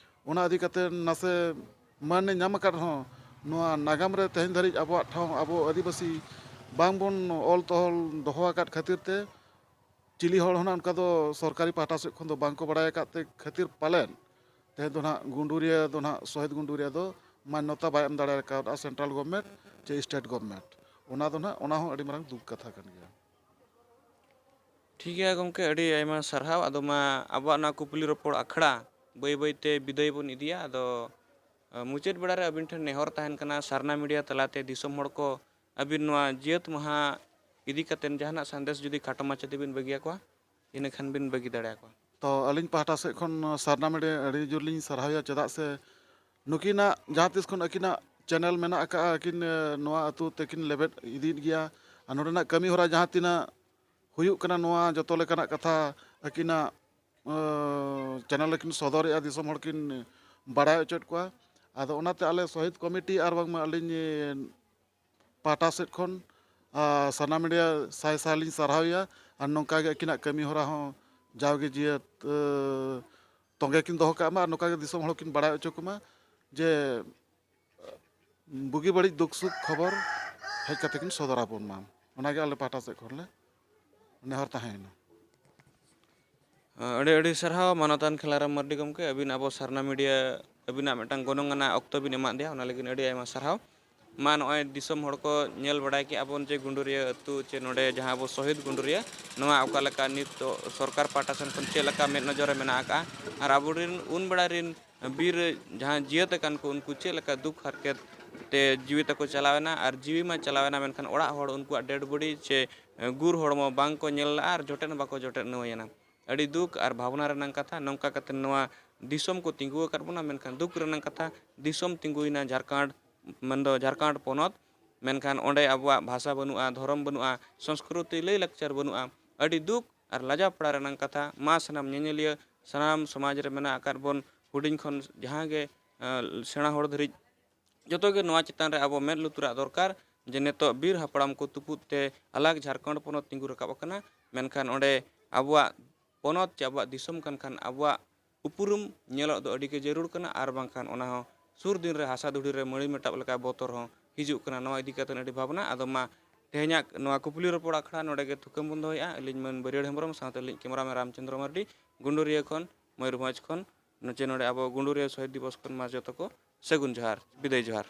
ᱚᱱᱟ ᱤᱫᱤ ᱠᱟᱛᱮ ᱱᱟᱥᱮ ᱢᱟᱹᱱᱮ ᱧᱟᱢ ᱟᱠᱟᱫ ᱨᱮᱦᱚᱸ, ᱱᱚᱣᱟ ᱱᱟᱜᱟᱢ ᱨᱮ ᱛᱮᱦᱮᱧ ᱫᱷᱟᱹᱨᱤᱡ ᱟᱵᱚᱣᱟᱜ ᱴᱷᱟᱶ, ᱟᱵᱚ ᱟᱹᱫᱤᱵᱟᱹᱥᱤ ᱵᱟᱝᱵᱚᱱ ᱚᱞ ᱛᱚᱞ ᱫᱚᱦᱚ ᱟᱠᱟᱫ ᱠᱷᱟᱹᱛᱤᱨ ᱛᱮ ᱪᱤᱞᱤ ᱦᱚᱲ ᱦᱚᱸ ᱱᱟᱜ ᱚᱱᱠᱟ ᱫᱚ ᱥᱚᱨᱠᱟᱨᱤ ᱯᱟᱦᱴᱟ ᱥᱮᱫ ᱠᱷᱚᱱ ᱫᱚ ᱵᱟᱝ ᱠᱚ ᱵᱟᱲᱟᱭ ᱟᱠᱟᱫ ᱛᱮ ᱠᱷᱟᱹᱛᱤᱨ ᱯᱟᱞᱮᱱ ᱛᱮᱦᱮᱧ ᱫᱚ ᱱᱟᱜ ᱜᱩᱸᱰᱩᱨᱤᱭᱟᱹ ᱫᱚ ᱱᱟᱜ ᱥᱚᱦᱤᱫ ᱜᱩᱸᱰᱩᱨᱤᱭᱟᱹ ᱫᱚ ᱢᱟᱱᱱᱚᱛᱟ ᱵᱟᱭ ᱮᱢ ᱫᱟᱲᱮ ᱟᱠᱟᱫᱼᱟ ᱥᱮᱱᱴᱨᱟᱞ ᱜᱚᱵᱷᱢᱮᱱᱴ ᱪᱮ ᱥᱴᱮᱴ ᱜᱚᱵᱷᱢᱮᱱᱴ᱾ ᱚᱱᱟ ᱫᱚ ᱱᱟᱜ, ᱚᱱᱟ ᱦᱚᱸ ᱟᱹᱰᱤ ᱢᱟᱨᱟᱝ ᱫᱩᱠ ᱠᱟᱛᱷᱟ ᱠᱟᱱ ᱜᱮᱭᱟ᱾ ᱴᱷᱤᱠ ᱜᱮᱭᱟ ᱜᱚᱢᱠᱮ, ᱟᱹᱰᱤ ᱟᱭᱢᱟ ᱥᱟᱨᱦᱟᱣ᱾ ᱟᱫᱚ ᱢᱟ ᱟᱵᱚᱣᱟᱜ ᱱᱚᱣᱟ ᱠᱩᱯᱞᱤ ᱨᱚᱯᱚᱲ ᱟᱠᱷᱲᱟ ᱵᱟᱹᱭ ᱵᱟᱹᱭᱛᱮ ᱵᱤᱫᱟᱹᱭ ᱵᱚᱱ ᱤᱫᱤᱭᱟ᱾ ᱟᱫᱚ ᱢᱩᱪᱟᱹᱫ ᱵᱮᱲᱟ ᱨᱮ ᱟᱹᱵᱤᱱ ᱴᱷᱮᱱ ᱱᱮᱦᱚᱨ ᱛᱟᱦᱮᱱ ᱠᱟᱱᱟ, ᱥᱟᱨᱱᱟ ᱢᱤᱰᱤᱭᱟ ᱛᱟᱞᱟᱛᱮ ᱫᱤᱥᱚᱢ ᱦᱚᱲ ᱠᱚ ᱟᱹᱵᱤᱱ ᱱᱚᱣᱟ ᱡᱟᱹᱛ ᱢᱟᱦᱟ ᱤᱫᱤ ᱠᱟᱛᱮᱫ ᱡᱟᱦᱟᱱᱟᱜ ᱥᱟᱸᱫᱮᱥ ᱡᱩᱫᱤ ᱠᱷᱟᱴᱚ ᱢᱟᱪᱷᱟ ᱛᱮᱵᱤᱱ ᱵᱟᱹᱜᱤᱭᱟᱠᱚᱣᱟ, ᱤᱱᱟᱹᱠᱷᱟᱱ ᱵᱤᱱ ᱵᱟᱹᱜᱤ ᱫᱟᱲᱮᱭᱟᱠᱚᱣᱟ᱾ ᱛᱚ, ᱟᱹᱞᱤᱧ ᱯᱟᱦᱴᱟ ᱥᱮᱫ ᱠᱷᱚᱱ ᱥᱟᱨᱱᱟ ᱢᱤᱰᱤᱭᱟ ᱟᱹᱰᱤ ᱡᱳᱨ ᱞᱤᱧ ᱥᱟᱨᱦᱟᱣᱮᱭᱟ, ᱪᱮᱫᱟᱜ ᱥᱮ ᱱᱩᱠᱤᱱᱟᱜ ᱡᱟᱦᱟᱸ ᱛᱤᱥ ᱠᱷᱚᱱ ᱟᱹᱠᱤᱱᱟᱜ ᱪᱮᱱᱮᱞ ᱢᱮᱱᱟᱜ ᱟᱠᱟᱫᱼᱟ, ᱟᱹᱠᱤᱱ, ᱮ, ᱱᱚᱣᱟ ᱟᱹᱛᱩ ᱛᱮᱠᱤᱱ ᱞᱮᱵᱮᱫ ᱤᱫᱤᱭᱮᱫ ᱜᱮᱭᱟ᱾ ᱟᱨ ᱱᱚᱰᱮᱱᱟᱜ ᱠᱟᱹᱢᱤ ᱦᱚᱨᱟ ᱡᱟᱦᱟᱸ ᱛᱤᱱᱟᱹᱜ ᱦᱩᱭᱩᱜ ᱠᱟᱱᱟ, ᱱᱚᱣᱟ ᱡᱚᱛᱚ ᱞᱮᱠᱟᱱᱟᱜ ᱠᱟᱛᱷᱟ ᱟᱹᱠᱤᱱᱟᱜ, ᱮ, ᱪᱮᱱᱮᱞ ᱨᱮᱠᱤᱱ ᱥᱚᱫᱚᱨᱮᱜᱼᱟ, ᱫᱤᱥᱚᱢ ᱦᱚᱲ ᱠᱤᱱ ᱵᱟᱲᱟᱭ ᱦᱚᱪᱚᱭᱮᱫ ᱠᱚᱣᱟ᱾ ᱟᱫᱚ ᱚᱱᱟᱛᱮ ᱟᱞᱮ ᱥᱚᱦᱤᱫ ᱠᱚᱢᱤᱴᱤ ᱟᱨ ᱵᱟᱝᱢᱟ ᱟᱹᱞᱤᱧ, ᱮ, ᱯᱟᱦᱴᱟ ᱥᱮᱫ ᱠᱷᱚᱱ, ᱟ, ᱥᱟᱨᱱᱟ ᱢᱤᱰᱤᱭᱟ ᱥᱟᱭ ᱥᱟᱭ ᱞᱤᱧ ᱥᱟᱨᱦᱟᱣᱮᱭᱟ᱾ ᱟᱨ ᱱᱚᱝᱠᱟ ᱜᱮ ᱟᱹᱠᱤᱱᱟᱜ ᱠᱟᱹᱢᱤ ᱦᱚᱨᱟ ᱦᱚᱸ ᱡᱟᱣᱜᱮ ᱡᱤᱭᱟᱹᱫ, ᱮ, ᱛᱚᱸᱜᱮ ᱠᱤᱱ ᱫᱚᱦᱚ ᱠᱟᱜ ᱢᱟ᱾ ᱟᱨ ᱱᱚᱝᱠᱟ ᱜᱮ ᱫᱤᱥᱚᱢ ᱦᱚᱲ ᱠᱤᱱ ᱵᱟᱲᱟᱭ ᱦᱚᱪᱚ ᱠᱚᱢᱟ ᱡᱮ ᱵᱩᱜᱤ ᱵᱟᱹᱲᱤᱡ ᱫᱩᱠ ᱥᱩᱠ ᱠᱷᱚᱵᱚᱨ ᱦᱮᱡ ᱠᱟᱛᱮ ᱠᱤᱱ ᱥᱚᱫᱚᱨ ᱟᱵᱚᱱ ᱢᱟ᱾ ᱚᱱᱟᱜᱮ ᱟᱞᱮ ᱯᱟᱦᱴᱟ ᱥᱮᱫ ᱠᱷᱚᱱ ᱞᱮ ᱱᱮᱦᱚᱨ ᱛᱟᱦᱮᱸᱭᱮᱱᱟ᱾ ᱟᱹᱰᱤ ᱟᱹᱰᱤ ᱥᱟᱨᱦᱟᱣ ᱢᱟᱱᱚᱛᱟᱱ ᱠᱷᱮᱞᱟᱨᱟᱢ ᱢᱟᱨᱰᱤ ᱜᱚᱢᱠᱮ, ᱟᱹᱵᱤᱱ ᱟᱵᱚ ᱥᱟᱨᱱᱟ ᱢᱤᱰᱤᱭᱟ ᱟᱹᱵᱤᱱᱟᱜ ᱢᱤᱫᱴᱟᱝ ᱜᱚᱱᱚᱝ ᱟᱱᱟᱜ ᱚᱠᱛᱚ ᱵᱤᱱ ᱮᱢᱟᱫ ᱞᱮᱭᱟ, ᱚᱱᱟ ᱞᱟᱹᱜᱤᱫ ᱟᱹᱰᱤ ᱟᱭᱢᱟ ᱥᱟᱨᱦᱟᱣ᱾ ᱢᱟ ᱱᱚᱜᱼᱚᱭ ᱫᱤᱥᱚᱢ ᱦᱚᱲ ᱠᱚ ᱧᱮᱞ ᱵᱟᱲᱟᱭ ᱠᱮᱜᱼᱟ ᱵᱚᱱ ᱡᱮ ᱜᱩᱸᱰᱩᱨᱤᱭᱟᱹ ᱟᱹᱛᱩ ᱪᱮ ᱱᱚᱰᱮ ᱡᱟᱦᱟᱸ ᱟᱵᱚ ᱥᱚᱦᱤᱫ ᱜᱩᱸᱰᱩᱨᱤᱭᱟᱹ, ᱱᱚᱣᱟ ᱚᱠᱟ ᱞᱮᱠᱟ ᱱᱤᱛ ᱫᱚ ᱥᱚᱨᱠᱟᱨ ᱯᱟᱦᱴᱟ ᱥᱮᱱ ᱠᱷᱚᱱ ᱪᱮᱫ ᱞᱮᱠᱟ ᱢᱮᱫ ᱱᱚᱡᱚᱨ ᱨᱮ ᱢᱮᱱᱟᱜ ᱟᱠᱟᱫᱼᱟ, ᱟᱨ ᱟᱵᱚᱨᱮᱱ ᱩᱱ ᱵᱮᱲᱟ ᱨᱮᱱ ᱵᱤᱨ ᱡᱟᱦᱟᱸ ᱡᱤᱭᱟᱹᱛ ᱟᱠᱟᱱ ᱠᱚ, ᱩᱱᱠᱩ ᱪᱮᱫ ᱞᱮᱠᱟ ᱫᱩᱠ ᱦᱟᱨᱠᱮᱛ ᱛᱮ ᱡᱤᱣᱤ ᱛᱟᱠᱚ ᱪᱟᱞᱟᱣᱮᱱᱟ, ᱟᱨ ᱡᱤᱣᱤ ᱢᱟ ᱪᱟᱞᱟᱣᱮᱱᱟ, ᱢᱮᱱᱠᱷᱟᱱ ᱚᱲᱟᱜ ᱦᱚᱲ ᱩᱱᱠᱩᱣᱟᱜ ᱰᱮᱰ ᱵᱚᱰᱤ ᱪᱮ ᱜᱩᱨ ᱦᱚᱲᱢᱚ ᱵᱟᱝ ᱠᱚ ᱧᱮᱞ ᱞᱮᱫᱼᱟ ᱟᱨ ᱡᱚᱴᱮᱫ ᱦᱚᱸ ᱵᱟᱠᱚ ᱡᱚᱴᱮᱫ ᱱᱟᱹᱣᱟᱹᱭᱮᱱᱟ᱾ ᱟᱹᱰᱤ ᱫᱩᱠ ᱟᱨ ᱵᱷᱟᱵᱽᱱᱟ ᱨᱮᱱᱟᱜ ᱠᱟᱛᱷᱟ᱾ ᱱᱚᱝᱠᱟ ᱠᱟᱛᱮ ᱱᱚᱣᱟ ᱫᱤᱥᱚᱢ ᱠᱚ ᱛᱤᱸᱜᱩ ᱟᱠᱟᱫ ᱵᱚᱱᱟ, ᱢᱮᱱᱠᱷᱟᱱ ᱫᱩᱠ ᱨᱮᱱᱟᱜ ᱠᱟᱛᱷᱟ, ᱫᱤᱥᱚᱢ ᱛᱤᱸᱜᱩᱭᱮᱱᱟ ᱡᱷᱟᱲᱠᱷᱚᱸᱰ, ᱢᱮᱱᱫᱚ ᱡᱷᱟᱲᱠᱷᱚᱸᱰ ᱯᱚᱱᱚᱛ, ᱢᱮᱱᱠᱷᱟᱱ ᱚᱸᱰᱮ ᱟᱵᱚᱣᱟᱜ ᱵᱷᱟᱥᱟ ᱵᱟᱹᱱᱩᱜᱼᱟ, ᱫᱷᱚᱨᱚᱢ ᱵᱟᱹᱱᱩᱜᱼᱟ, ᱥᱚᱝᱥᱠᱨᱤᱛᱤ ᱞᱟᱹᱭ ᱞᱟᱠᱪᱟᱨ ᱵᱟᱹᱱᱩᱜᱼᱟ᱾ ᱟᱹᱰᱤ ᱫᱩᱠ ᱟᱨ ᱞᱟᱡᱟᱣ ᱯᱟᱲᱟ ᱨᱮᱱᱟᱜ ᱠᱟᱛᱷᱟ᱾ ᱢᱟ ᱥᱟᱱᱟᱢ ᱧᱮᱧᱮᱞᱤᱭᱟᱹ, ᱥᱟᱱᱟᱢ ᱥᱚᱢᱟᱡᱽ ᱨᱮ ᱢᱮᱱᱟᱜ ᱟᱠᱟᱫ ᱵᱚᱱ, ᱦᱩᱰᱤᱧ ᱠᱷᱚᱱ ᱡᱟᱦᱟᱸ ᱜᱮ, ᱟᱸ, ᱥᱮᱬᱟ ᱦᱚᱲ ᱫᱷᱟᱹᱨᱤᱡ, ᱡᱚᱛᱚ ᱜᱮ ᱱᱚᱣᱟ ᱪᱮᱛᱟᱱ ᱨᱮ ᱟᱵᱚ ᱢᱮᱫ ᱞᱩᱛᱩᱨᱟᱜ ᱫᱚᱨᱠᱟᱨ ᱡᱮ ᱱᱤᱛᱚᱜ ᱵᱤᱨ ᱦᱟᱯᱲᱟᱢ ᱠᱚ ᱛᱩᱯᱩᱫ ᱛᱮ ᱟᱞᱟᱜᱽ ᱡᱷᱟᱲᱠᱷᱚᱸᱰ ᱯᱚᱱᱚᱛ ᱛᱤᱸᱜᱩ ᱨᱟᱠᱟᱵ ᱟᱠᱟᱱᱟ, ᱢᱮᱱᱠᱷᱟᱱ ᱚᱸᱰᱮ ᱟᱵᱚᱣᱟᱜ ᱯᱚᱱᱚᱛ ᱪᱮ ᱟᱵᱚᱣᱟᱜ ᱫᱤᱥᱚᱢ ᱠᱟᱱ ᱠᱷᱟᱱ ᱟᱵᱚᱣᱟᱜ ᱩᱯᱨᱩᱢ ᱧᱮᱞᱚᱜ ᱫᱚ ᱟᱹᱰᱤ ᱜᱮ ᱡᱟᱹᱨᱩᱲ ᱠᱟᱱᱟ, ᱟᱨ ᱵᱟᱝᱠᱷᱟᱱ ᱚᱱᱟ ᱦᱚᱸ ᱥᱩᱨ ᱫᱤᱱ ᱨᱮ ᱦᱟᱥᱟ ᱫᱷᱩᱲᱤ ᱨᱮ ᱢᱟᱹᱲᱤ ᱢᱮᱴᱟᱵ ᱞᱮᱠᱟ ᱵᱚᱛᱚᱨ ᱦᱚᱸ ᱦᱤᱡᱩᱜ ᱠᱟᱱᱟ᱾ ᱱᱚᱣᱟ ᱤᱫᱤ ᱠᱟᱛᱮ ᱟᱹᱰᱤ ᱵᱷᱟᱵᱽᱱᱟ᱾ ᱟᱫᱚ ᱢᱟ ᱛᱮᱦᱮᱧᱟᱜ ᱱᱚᱣᱟ ᱠᱩᱠᱞᱤ ᱨᱚᱯᱚᱲ ᱟᱠᱷᱲᱟ ᱱᱚᱰᱮ ᱜᱮ ᱛᱷᱩᱠᱟᱹᱢ ᱵᱚᱱ ᱫᱚᱦᱚᱭᱮᱫᱼᱟ᱾ ᱟᱹᱞᱤᱧ ᱢᱟᱹᱱ ᱵᱟᱹᱨᱭᱟᱹᱲ ᱦᱮᱢᱵᱨᱚᱢ ᱥᱟᱶᱛᱮ ᱟᱹᱞᱤᱧ ᱠᱮᱢᱮᱨᱟᱢᱮᱱ ᱨᱟᱢᱪᱚᱸᱫᱽᱨᱚ ᱢᱟᱨᱰᱤ, ᱜᱩᱸᱰᱩᱨᱤᱭᱟᱹ ᱠᱷᱚᱱ, ᱢᱚᱭᱩᱨᱵᱷᱚᱸᱡᱽ ᱠᱷᱚᱱ᱾ ᱱᱚᱪᱮ ᱱᱚᱰᱮ ᱟᱵᱚ ᱜᱩᱸᱰᱩᱨᱤᱭᱟᱹ ᱥᱚᱦᱤᱫ ᱫᱤᱵᱚᱥ ᱠᱷᱚᱱ ᱢᱟ ᱡᱚᱛᱚ ᱠᱚ ᱥᱟᱹᱜᱩᱱ ᱡᱚᱦᱟᱨ, ᱵᱤᱫᱟᱹᱭ ᱡᱚᱦᱟᱨ᱾